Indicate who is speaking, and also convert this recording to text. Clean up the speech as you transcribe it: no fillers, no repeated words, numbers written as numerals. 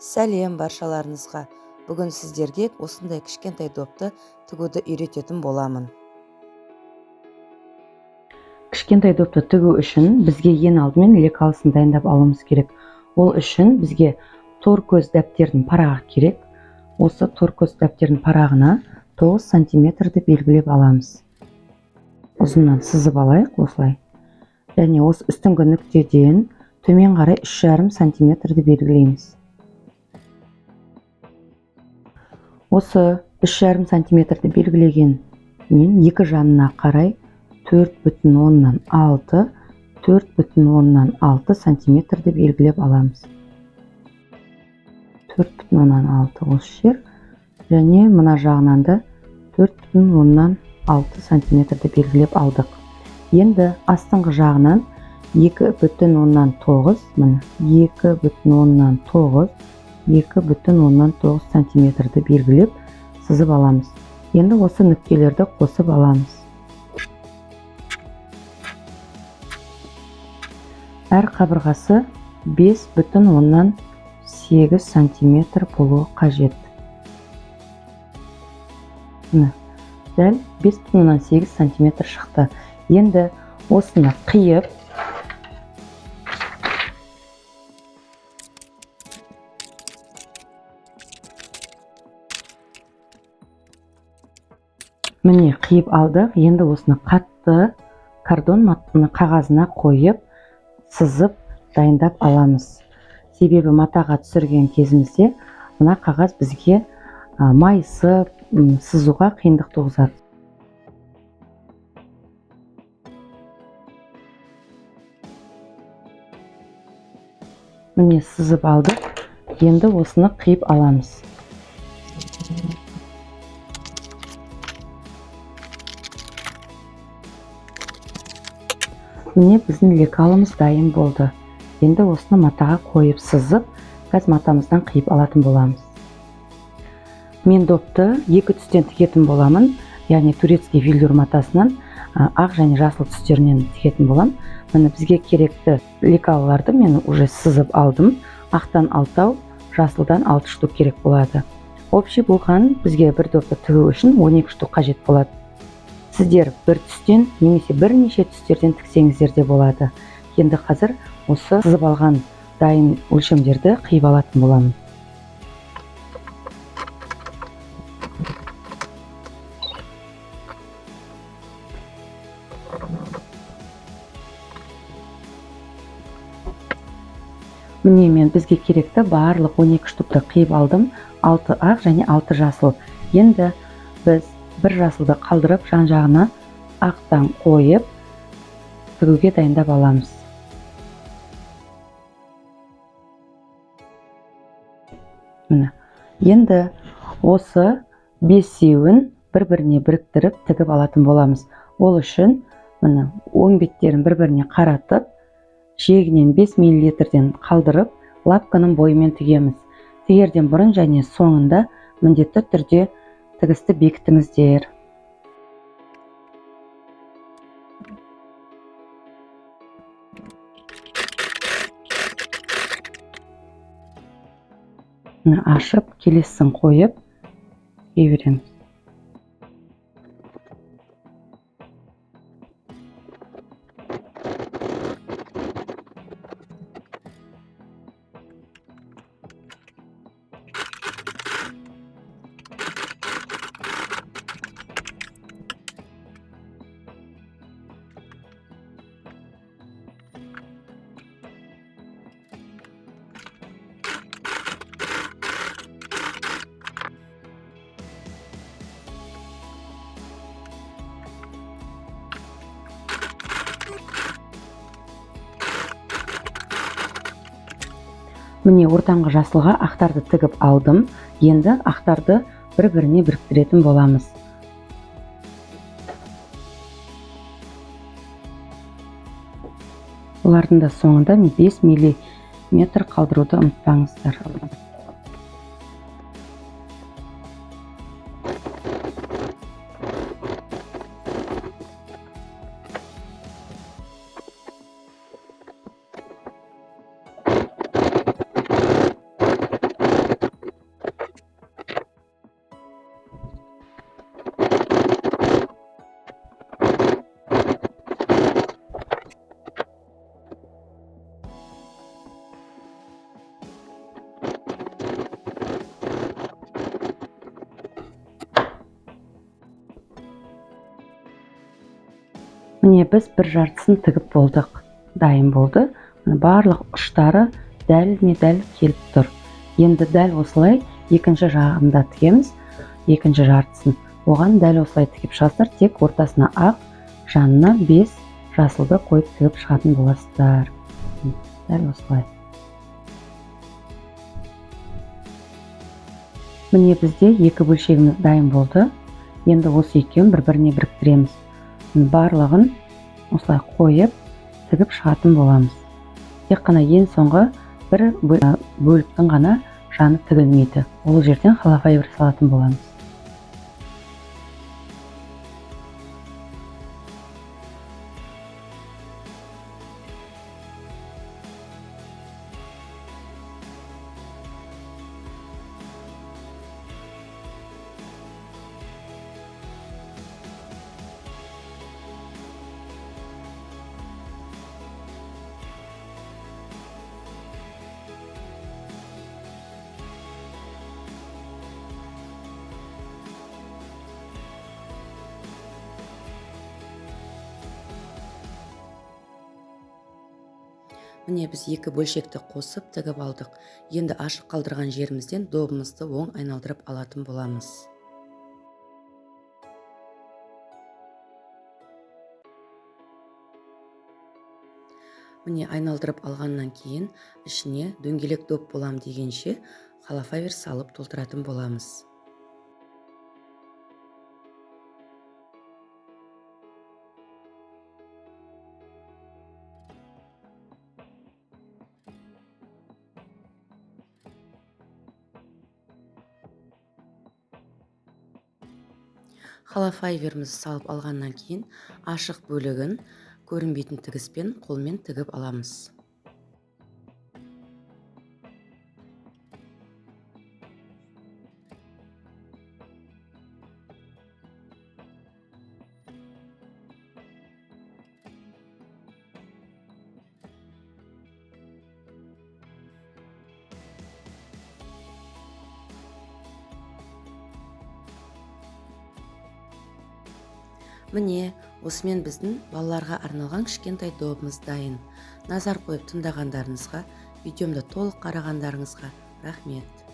Speaker 1: Сәлем баршаларыңызға. Бүгін сіздерге осындай кішкентай допты тігуді үйрететін боламын.
Speaker 2: Кішкентай допты тігу үшін бізге ең алдымен лекалысын дайындап алуымыз керек. Ол үшін бізге тор көз дәптердің парағы керек. Осы тор көз дәптердің парағына 9 сантиметрді белгілеп аламыз. Ұзыннан сызып алайық осылай. Және осы үстіңгі нүктеден төмен қарай 3,5 сантиметрді белгілейміз. Осы 3,5 сантиметрді белгілегеннен екі жанына қарай 4,6, 4,6 сантиметрді белгілеп аламыз. 4,6 осы жер және мына жағынан да 4,6 сантиметрді белгілеп алдық. Енді астыңғы жағынан 2,9, міне 2,9, 2,9 сантиметрді белгілеп сызып аламыз. Енді осы нүктелерді қосып аламыз. Әр қабырғасы 5,8 сантиметр болуы қажет. Міне, дәл 5,8 сантиметр шықты. Енді осыны қиып, міне қиып алдық. Енді осыны қатты картон қағазына қойып, сызып дайындап аламыз. Себебі матаға түсірген кезімізде мына қағаз бізге майысып, сызуға қиындық туғызады. Міне сызып алдық. Енді осыны қиып аламыз. Міне біздің лекалымыз дайын болды. Енді осыны матаға қойып сызып, қазір матамыздан қиып алатын боламыз. Мен допты екі түстен тігетін боламын, яғни турецкий велюр матасынан, ақ және жасыл түстерінен тігетін боламын. Міне бізге керекті лекалаларды мен уже сызып алдым. Ақтан 6, жасылдан 6 штук керек болады. Общий болған бізге бір допты тігу үшін 12 штук қажет болады. Сіздер бір түстен немесе бірнеше түстерден тіксеңіздер де болады. Енді қазір осы сызып алған дайын өлшемдерді қиып алатын боламын. Міне мен бізге керекті барлық 12 штукты қиып алдым. 6 ақ және 6 жасыл. Енді біз бір жасылды қалдырып, жан жағына ақтан қойып тігуге дайындап аламыз. Міне, енді осы бесеуін бір-біріне біріктіріп тігіп алатын боламыз. Ол үшін міне оң беттерін бір-біріне қаратып, жиегінен 5 миллилитрден қалдырып, лапканың бойымен тігеміз. Тігерден бұрын және соңында міндетті түрде тігісті бекітіңіздер. Міне ашып, келесісін қойып, тіге береміз. Міне ортаңғы жасылға ақтарды тігіп алдым. Енді ақтарды бір-біріне біріктіретін боламыз. Олардың да соңында 5 миллиметр қалдыруды ұмытпаңыздар. Міне, біз бір жартысын тігіп болдық, дайын болды. Міне, барлық ұштары дәлме дәл келіп тұр. Енді дәл осылай екінші жағында тігеміз, екінші жартысын. Оған дәл осылай тігіп шығасыздар, тек ортасына ақ, жанына 5 жасылды қойып тігіп шығатын боласыздар. Дәл осылай. Міне, бізде екі бөлшегіміз дайын болды. Енді осы екеуін бір-біріне біріктіреміз. Барлығын осылай қойып тігіп шығатын боламыз. Тек қана ең соңғы бір бөліктің ғана жаны тігілмейді. Ол жерден холофайбер салатын боламыз.
Speaker 1: Міне, біз екі бөлшекті қосып тігіп алдық. Енді ашық қалдырған жерімізден добымызды оң айналдырып алатын боламыз. Міне, айналдырып алғаннан кейін ішіне дөңгелек доп болам дегенше холофайбер салып толтыратын боламыз. Холофайберімізді салып алғаннан кейін ашық бөлігін көрінбейтін тігіспен қолмен тігіп аламыз. Міне, осымен біздің балаларға арналған кішкентай добымыз дайын. Назар қойып тыңдағандарыңызға, видеомды толық қарағандарыңызға рахмет.